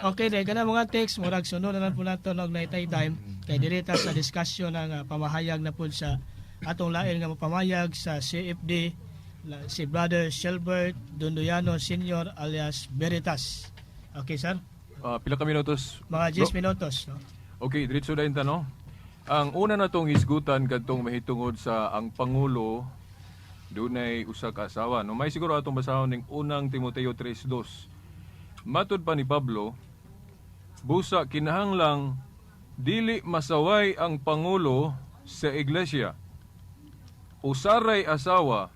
Okay, dahil kana mga text, murag sunod na lang po nato og naitay time kay diri ta sa discussion ng pamahayag na po sa atong lain nga mapamayag sa CFD, si Brother Shelbert Dondoyano Senior alias Veritas. Okay, sir? Pila ka minutos? Mga Bro? 10 minutos, no? Okay, diretso na ta, no? Ang una na tong hisgutan kadtong mahitungod sa ang pangulo dunay usa ka asawa. No, may siguro atong basahon ning Unang Timoteo 3:2. Matud pa ni Pablo, busa kinahanglang dili masaway ang pangulo sa iglesia. Usaray asawa,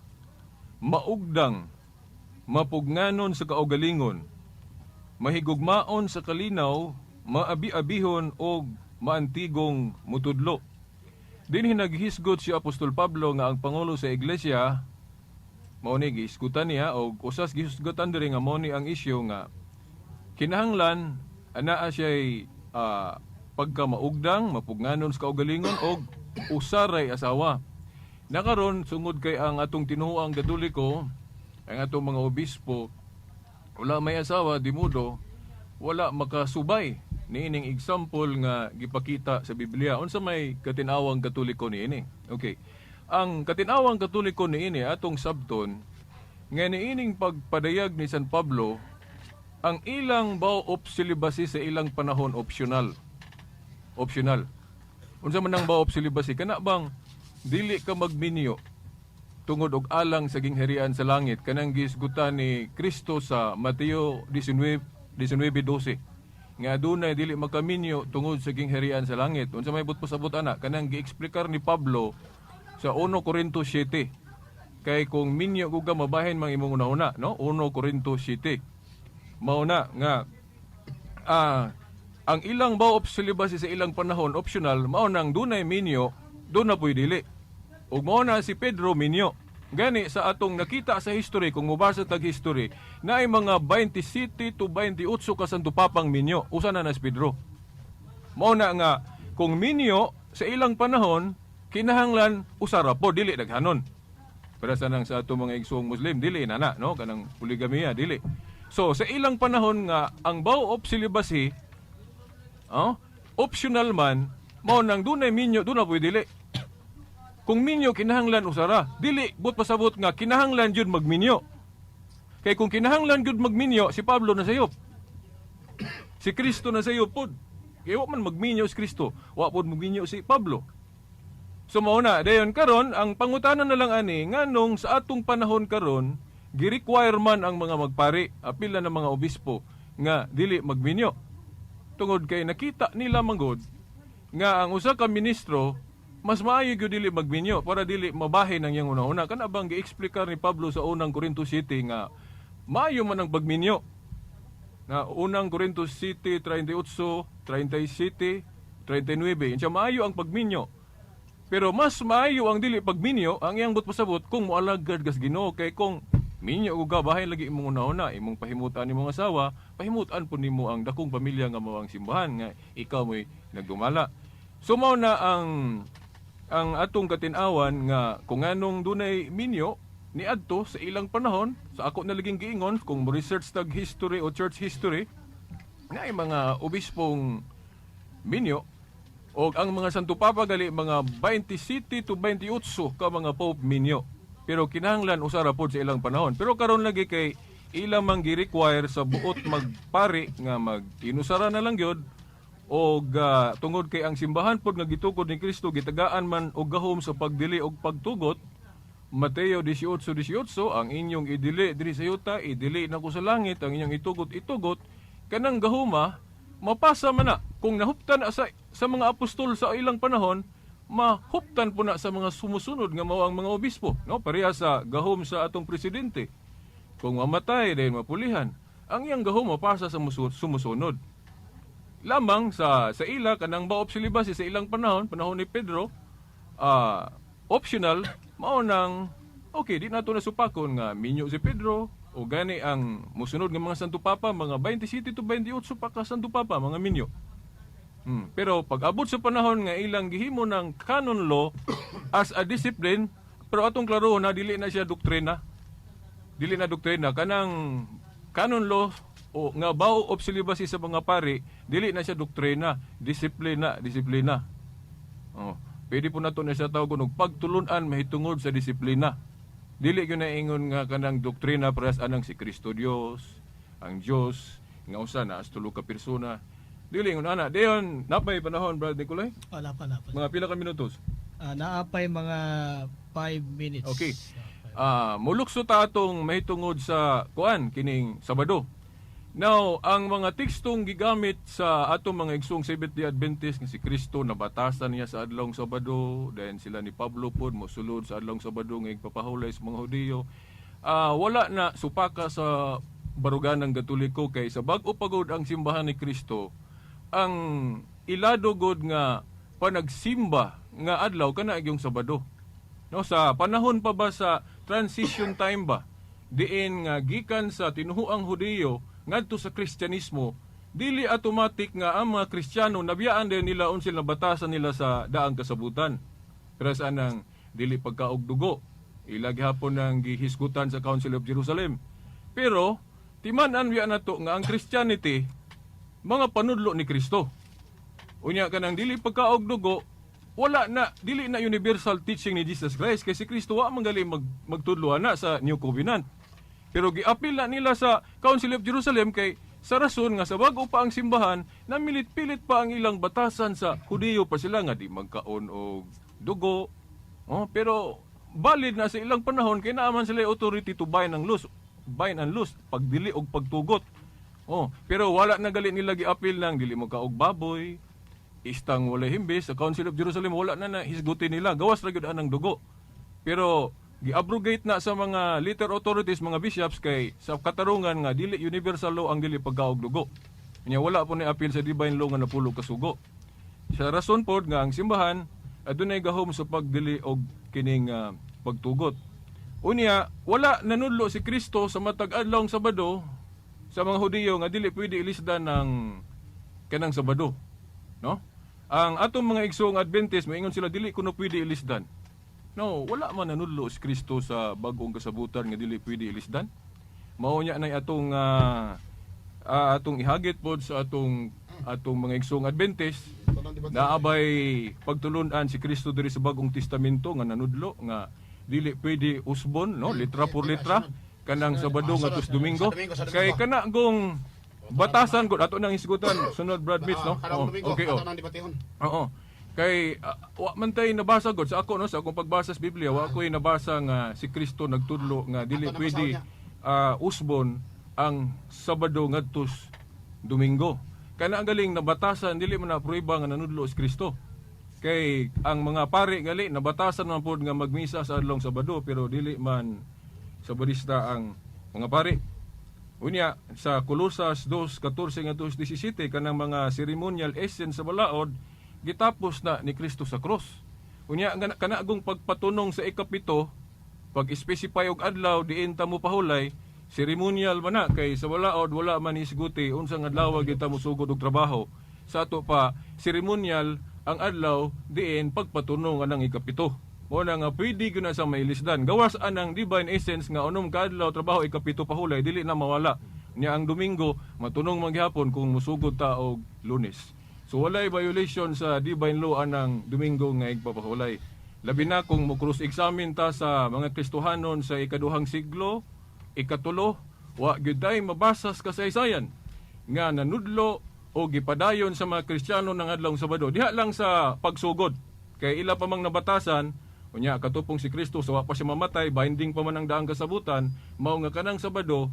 maugdang, mapugnganon sa kaugalingon, mahigugmaon sa kalinaw, maabi-abihon og maantigong mutudlo. Dinhi naghisgot si Apostol Pablo nga ang pangulo sa iglesia mao ni gihisgutan niya, og usas gihisgutan diri nga mao ni ang isyu nga kinahanglan anaa siya'y pagkamaugdang, mapugnganon sa kaugalingon og usaray asawa. Nakaron sungod kay ang atong tinuoang Katoliko, ang atong mga obispo wala may asawa, di modo wala makasubay niining example nga gipakita sa Biblia. Unsa may katin-awang Katoliko niini? Okay. Ang katin-awang Katoliko niini, atong sabton nga niining pagpadayag ni San Pablo, ang ilang vow of celibacy sa ilang panahon optional. Optional. Unsa man ang vow of celibacy? Kana bang dili ka magminyo tungod og alang sa gingharian sa langit, kanang gisgutan ni Kristo sa Mateo 19 19:12 nga adunay dili makaminyo tungod sa gingharian sa langit. Unsa may buot pasabot ana? Kanang gieksplikar ni Pablo sa 1 Corinto 7, kay kung minyo ka, mabahin mang imong una-una, no? 1 Corinto 7, mao na nga ang ilang vow of celibacy sa ilang panahon optional, mao nang dunay minyo, duna po'y dili. Ug mao na si Pedro minyo. Gani sa atong nakita sa history, kung mobasa tag history, naay mga 27 to 28 ka Santo Papang minyo. Usa na na si Pedro. Mao na nga kung minyo sa ilang panahon, kinahanglan usara po, dili daghanon. Para sa nang sa atong mga igsoong Muslim, dili na na, no? Kanang poligamiya, dili. So, sa ilang panahon nga ang vow of celibacy, oh, optional man, mao nang dunay minyo, duna po'y dili. Kung minyo, kinahanglan usara. Dili, but pasabot nga, kinahanglan jud magminyo. Kay kung kinahanglan jud magminyo, si Pablo na sayop. Si Kristo na sayop pod. Kay wa man magminyo si Kristo, wa pod magminyo si Pablo. So mao na, dayon karon ang pangutana na lang ani, nganong sa atong panahon karon gi-require man ang mga magpari, apil na ng mga obispo, nga dili magminyo? Tungod kay nakita nila manggod nga ang usa ka ministro mas maayo gyud dili magminyo para dili mabahin ang iyang una-una. Kana bang gi-eksplikar ni Pablo sa Unang Corinto 7 nga maayo man ang pagminyo? Na Unang Corinto 7, 38, 37, 39. Insa maayo ang pagminyo. Pero mas maayo ang dili pagminyo, ang iyang but pasabot, kung moalagad kas Ginoo, kay kung minyo og ka, bahin lagi imong una-una, imong pahimutan imong asawa, pahimutan po nimo ang dakong pamilya nga mao ang simbahan nga ikaw mo'y nagdumala. So mao na ang atong katin-awan nga kung anong dunay minyo niadto sa ilang panahon. Sa ako na laging giingon, kung mo research tag history o church history, na ay mga obispong minyo, og ang mga Santo Papa gali mga 27 to 28 ka mga pope minyo, pero kinahanglan usara pod sa ilang panahon. Pero karon lagi kay ilang mang gi-require sa buot magpari nga mag inusara na lang gyud, og tungod kay ang simbahan pod nga gitukod ni Kristo gitagaan man og gahom sa pagdili og pagtugot. Mateo 18:18, "Ang inyong idili diri sa yuta, idili nako sa langit, ang inyong itugot, itugot." Kanang gahuma mapasa man na. Kung nahuptan na sa mga apostol sa ilang panahon, mahuptan po na sa mga sumusunod nga mao ang mga obispo, no? Pareha sa gahom sa atong presidente, kung mamatay dahil mapulihan, ang iyang gahom mapasa sa sumusunod lamang sa ila. Kanang vow of celibacy sa ilang panahon, panahon ni Pedro, optional, mao nang okay, di nato nasupakon nga minyo si Pedro o gani ang musunod nga mga Santo Papa, mga 27 to 28 pa ka Santo Papa mga minyo. Pero pag abot sa panahon nga ilang gihimo ng canon law as a discipline, pero atong klaro na dili na siya doktrina. Dili na doktrina kanang canon law. o nga vow of celibacy sa mga pari, dili na siya doktrina, disiplina, disiplina. Oh, pwede po nato na siya tawag og pagtulunan mahitungod sa disiplina. Dili gyud na ingon nga kanang doktrina parehas anang si Kristo Dios, ang Dios nga usa na as tulo ka persona. Dili ingon ana. Dayon, napay panahon, Brad Nicolay? Wala pa, na pa. Mga pila ka minutos? Naapay mga 5 minutes. Okay. Five. Mulukso ta atong mahitungod sa kuan kining Sabado. Now, ang mga tekstong gigamit sa atong mga igsoong Seventh-day Adventist nga si Kristo nabatasan niya sa adlawng Sabado, then sila ni Pablo pod mosulod sa adlawng Sabado nga igpapahulay sa mga Hudiyo. Wala na supaka sa baruganan Katoliko kay sa bag-o pagod ang simbahan ni Kristo, ang ilado god nga panagsimba nga adlaw kana yung Sabado. No, sa panahon pa ba, sa transition time ba, diin nga gikan sa tinuhuang Hudiyo ngadto sa Kristyanismo, dili automatic nga ang mga Kristiyano nabiyaan din nila unsil nabatasan nila sa daang kasabutan. Pero sa anang dili pagkaog dugo, ila gihapon ang gihisgutan sa Council of Jerusalem. Pero timan-an biya nato nga ang Christianity mga panudlo ni Kristo. Unya kanang dili pagkaog dugo, wala na, dili na universal teaching ni Jesus Christ kay si Kristo wa man gali magtudlo ana sa New Covenant. Pero giapil na nila sa Council of Jerusalem kay sa rason nga sa bag-o pa ang simbahan, namilit-pilit pa ang ilang batasan sa Hudiyo pa sila nga di magkaon og dugo. Oh, pero valid na sa ilang panahon kay naa man sila authority to bind and loose, bind and loose, pagdili og pagtugot. Oh, pero wala na gali nila giapil ng dili magkaog baboy, istang walay himbis. Sa Council of Jerusalem wala na na hisgutin nila, gawas ra gyud anang dugo. Pero gi-abrogate na sa mga later authorities, mga bishops, kay sa katarungan nga dili universal law ang dili pagkaog dugo. Nya wala po ni appeal sa divine law nga napulo ka sugo. Sa rason pod nga ang simbahan adunay gahom sa pagdili og kining pagtugot. Unya, wala nanudlo si Kristo sa matag adlawng Sabado sa mga Hudiyo nga dili pwede ilisdan ng kanang Sabado. No? Ang atong mga igsoong Adventist, moingon sila dili kuno pwede ilisdan. No, wala man nanudlo si Kristo sa bag-ong kasabutan nga dili pwede ilisdan. Mao nya nay atong ihagit pod sa atong mga igsoong Adventist, naabay pagtulunan si Kristo diri sa Bagong Testamento nga nanudlo nga dili pwede usbon, no, litra por litra kanang Sabado nga tus Domingo, kay kana gong batasan gud ato nang hisgutan sunod, Brad Mitch, no? Karong Oh, Domingo, okay, oh. ato nang debatihon. Oo. Kay wa man tay nabasa gud sa ako, no, sa akong pagbasa sa Biblia, wa ko'y nabasa nga si Kristo nagtudlo nga dili Ato na pwede basahon. Usbon ang Sabado ngadtos Domingo. Kana ang galing nabatasan, dili man na prueba nga nanudlo si Kristo. Kay ang mga pare gali nabatasan man pod nga magmisa sa adlong Sabado, pero dili man Sabadista ang mga pare. Unya sa Colosas 2:14 ngadto 17, kanang mga ceremonial essence sa balaod gitapos na ni Kristo sa cross. Unya nga kanagong pagpatunong sa ikapito, pag-specify og adlaw diin ta mo pahulay, ceremonial man na kay sa balaod wala man isguti unsang adlaw gyud ta mosugod og trabaho. Sa ato pa ceremonial ang adlaw diin pagpatunong anang ikapito. Mo na nga pwede gyud na sa mailisdan. Gawas anang divine essence nga unom ka adlaw trabaho, ikapito pahulay, dili na mawala. Nya ang Domingo matunong man gihapon kung musugod ta og Lunes. So walay violation sa divine law anang Domingo nga igpapahulay. Labi na kung mo cross examine ta sa mga Kristohanon sa ikaduhang siglo, ikatulo, wa gyud tay mabasa sa kasaysayan nga nanudlo o gipadayon sa mga Kristiyano ng adlawng Sabado. Diha lang sa pagsugod. Kay ila pa mang nabatasan, unya katupong si Kristo sa wa pa siya mamatay, binding pa man ang daang kasabutan, mao nga kanang Sabado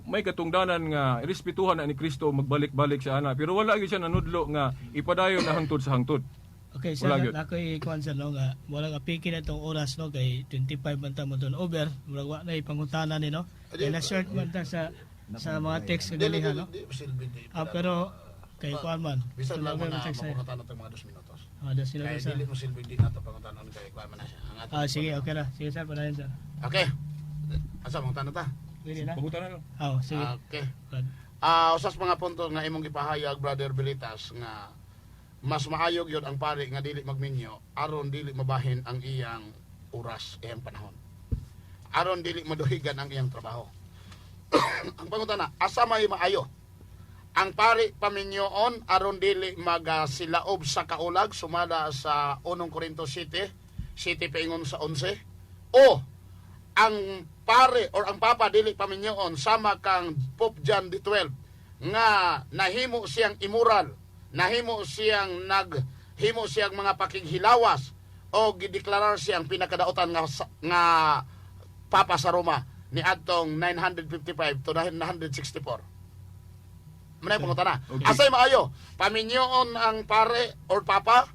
may katungdanan nga respetuhan na ni Kristo, magbalik-balik siya ana. Pero wala gyud siya nanudlo nga ipadayon na hangtod sa hangtod. Okay, sir, Wala gyud. na ako'y kuan sir, no, nga wala ka piki na itong oras, no, kay 25 man ta mo doon over, murag wa na ipangutana ni, no. Kay na short man ta sa mga text Dili, kagalihan, dili, no. di, silbi, di. Pero kay kuan man. Bisan lang Tulungan mo na mo text sa'yo. mapangutana itong mga 2 minutos. Dos minutos, Kaya sir. dili mo silbi, di nato pangutana kay kuan man na siya. Ang ato- Sige, okay na. Sige sir, padayon sir. Okay. Asa mangutana ta? Pwede na? Pangutana lang. Ah, sige. Okay. Brad. Usas mga punto nga imong gipahayag, Brother Bilitas, nga mas maayo gyud ang pari nga dili magminyo aron dili mabahin ang iyang oras, iyang panahon. Aron dili maduhigan ang iyang trabaho. Ang pangutana, asa may maayo? Ang pari paminyoon aron dili magasilaob sa kaulag sumala sa 1 Corinto 7, 7 paingon sa 11, o ang pare or ang papa dili paminyoon sama kang Pope John XII nga nahimo siyang immoral, nahimo siyang naghimo siyang mga pakighilawas o gideklarar siyang pinakadaotan nga papa sa Roma ni adtong 955 to 964. Manay pangutana. Okay. Asay maayo, paminyoon ang pare or papa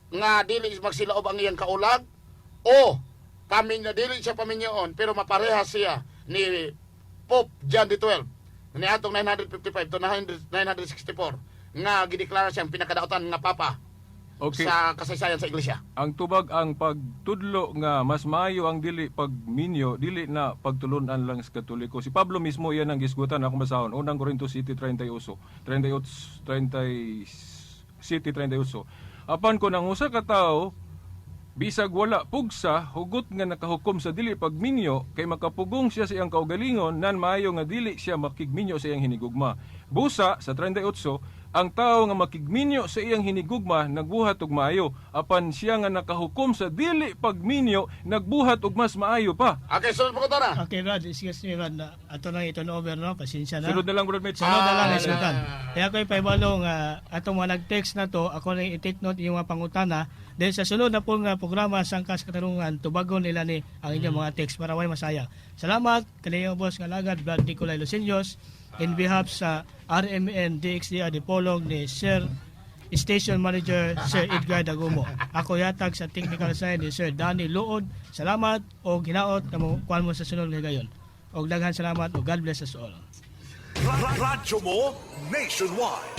nga dili magsilaob ang iyang kaulag o dili siya paminyoon pero mapareha siya ni Pope John XII ni atong 955 to 900 964 nga gideklara siyang pinakadaotan nga papa sa kasaysayan sa iglesia. Ang tubag, ang pagtudlo nga mas maayo ang dili pagminyo, dili na pagtulunan lang sa Katoliko. Si Pablo mismo iyan ang gisgutan, akong basahon. Unang Corinto 7:38, 38 30 7:38. Apan kon ang usa ka tawo bisag wala pugsa, hugot nga nakahukom sa dili pagminyo, kay makapugong siya sa iyang kaugalingon, nan maayo nga dili siya makigminyo sa iyang hinigugma. Busa sa 38, ang tao nga makigminyo sa iyang hinigugma nagbuhat og maayo, apan siya nga nakahukom sa dili pagminyo nagbuhat og mas maayo pa. Okay, sunod pangutana. Okay, Brad, excuse me, Brad. Na, ato nang i-turn over, no? Pasensya na. Sunod na lang, Brad Mitch. Sunod na lang, Ah. isutan. Kaya ako'y paibalo nga atong mga nag-text na to, ako na i-take note yung mga pangutana. Then sa sunod na po nga programa Sangkas Katarungan, tubagon nila ni ang inyong mga text para way masaya. Salamat kaniyo boss nga lagad Brad Nicolay Lucinos in behalf sa RMN DXDR Dipolog ni Sir Station Manager Sir Edgar Dagumo. Ako yatag sa technical side ni Sir Danny Luod. Salamat og hinaot kamo kuan mo sa sunod nga gayon. Og daghan salamat og God bless us all. Radyo mo nationwide.